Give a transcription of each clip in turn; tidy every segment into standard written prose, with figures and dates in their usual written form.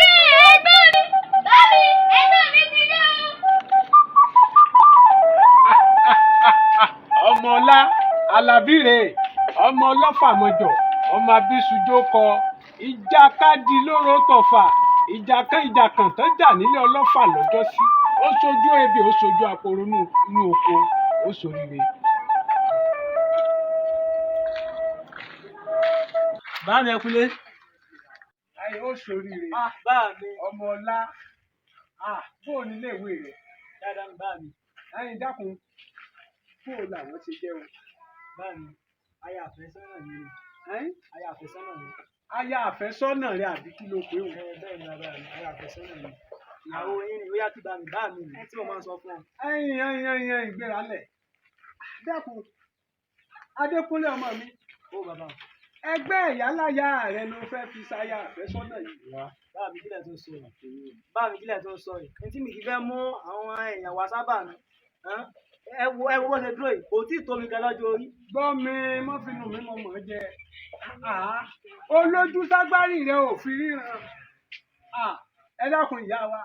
Ẹ̀gbọ́n mi, bámi, ẹ̀gbọ́n mi ti dé o. Ọmọ ọlá alábìrè, ọmọ ọlọ́fàmọjọ, ọmọ abísùjó kọ ìjàkadì lóró tọ̀fà, ìjàkan ìjàkàn tán jà nílé ọlọ́fà lọ́jọ́sí. Ó sojú ebè, ó sojú aporo nínú oko, ó soríire. Bá mi, ẹ kúlé. Ayé, ó soríire. Bá mi. Ọmọ ọlá, bó o nílé ìwé rẹ? Dáadáa ni, bá mi. Ẹ̀yin dákun, bó o làwọn ṣe jẹ́ o? Bá mi, aya àfẹ́sọ́nà mi ni. Ẹ́n? Aya àfẹ́sọ́nà mi. Aya àfẹ́sọ́nà rẹ àbí kí ló pé o? Ẹ bẹ́ẹ̀ ni bàbá mi, aya àfẹ́sọ́nà mi. Ìyàwó yín ni ó yá kí bá mi, bá mi ni tí mo máa ń sọ fún ọ. Ẹ̀yin ẹ̀yin ẹ̀yin ẹ̀yin, ìgbéra lẹ̀. Dákun, Adékúnlé ọmọ mi. Ó bàbá. Ẹgbẹ́ ìyáláyà rẹ ló fẹ́ fi ṣaya àfẹ́sọ́nà yìí wá? Bá mi, kílẹ̀ tó ń sọ yìí. Bá mi, kílẹ̀ tó ń sọ yìí. Ní tí mi kì í fẹ́ mú àwọn èèyàn wá sábà mi. Ẹ wo bó ṣe dúró yìí, kò tí ì tó mi gan lọ́jọ́ orí. Gbọ́ mi, mọ́ fi nù mí, mọ́ mọ́ jẹ. Olójú ságbárì rẹ ò fi ríran. Ẹ dákun, ìyá wa,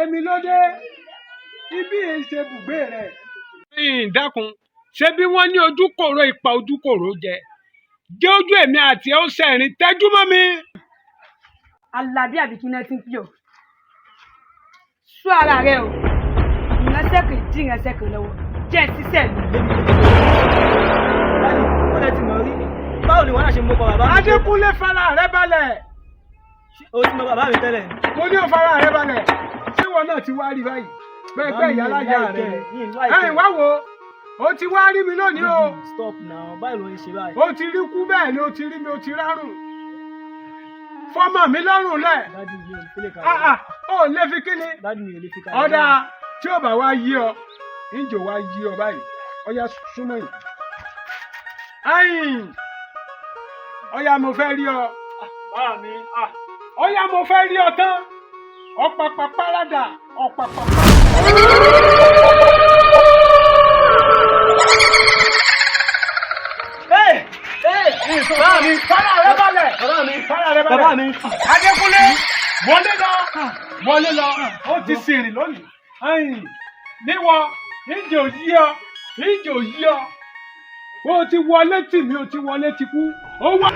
èmi ló dé ibi èyí ṣe bùgbé rẹ. Dákun, ṣé bí wọ́n ní ojúkòrò ìpa ojúkòrò jẹ jẹ́ ojú èmi àti ẹ̀ ó sẹ̀rin tẹ́jú mọ́ mi. Alábí àbí kí náà ti ń pè ọ́. Sọ ara rẹ o, ìránṣẹ́ kan dí ìránṣẹ́ kan lọ́wọ́, jẹ́ ẹ ṣiṣẹ́ mi. Báyìí, ó lẹ ti mọ̀ rí. Báwo ni wọ́n náà ṣe mú ọkọ bàbá mi? Adékúnlé, fara rẹ balẹ̀. O ti mọ bàbá mi tẹ́lẹ̀. Mo ní o fara rẹ balẹ̀. Ṣé wọn náà ti wá rí báyìí pẹ́ẹ́pẹ́ ìyáláyà rẹ? Ẹ̀yìn wá wo, o ti wá rí mi lónìí o. Stop now, báyìí ló ń ṣe báyìí. O ti rí kú, bẹ́ẹ̀ ni o ti rí mi, o ti rárùn fọmọ mi lọ́rùn lẹ̀. Daddy mi ò lè fi Ah, kalẹ̀. ah, ó lè fi kíni? Daddy mi ò lè fi kalẹ̀. Ọ̀dà tí ó bá wá yí ọ, ìjò wá yí ọ báyìí. Ọ̀yá, súnmọ́ yìí. Ayin, ọ̀yá, mo fẹ́ rí ọ. Bá mi, ah. Ọ̀yá, mo fẹ́ rí ọ tán. Ọ̀pàpà párádà, ọ̀pàpà. Hey! Hey! Bá mi! Fara rẹ balẹ̀. Bàbá mi! Fara rẹ balẹ̀. Bàbá mi! Adékúnlé, wọlé lọ, wọlé lọ. Ó ti sìnrìn lónìí. Ayin, níwọ ìjò yí ọ, ìjò yí ọ. O ti wọlé tì mí, o ti wọlé ti kú. Ó wá.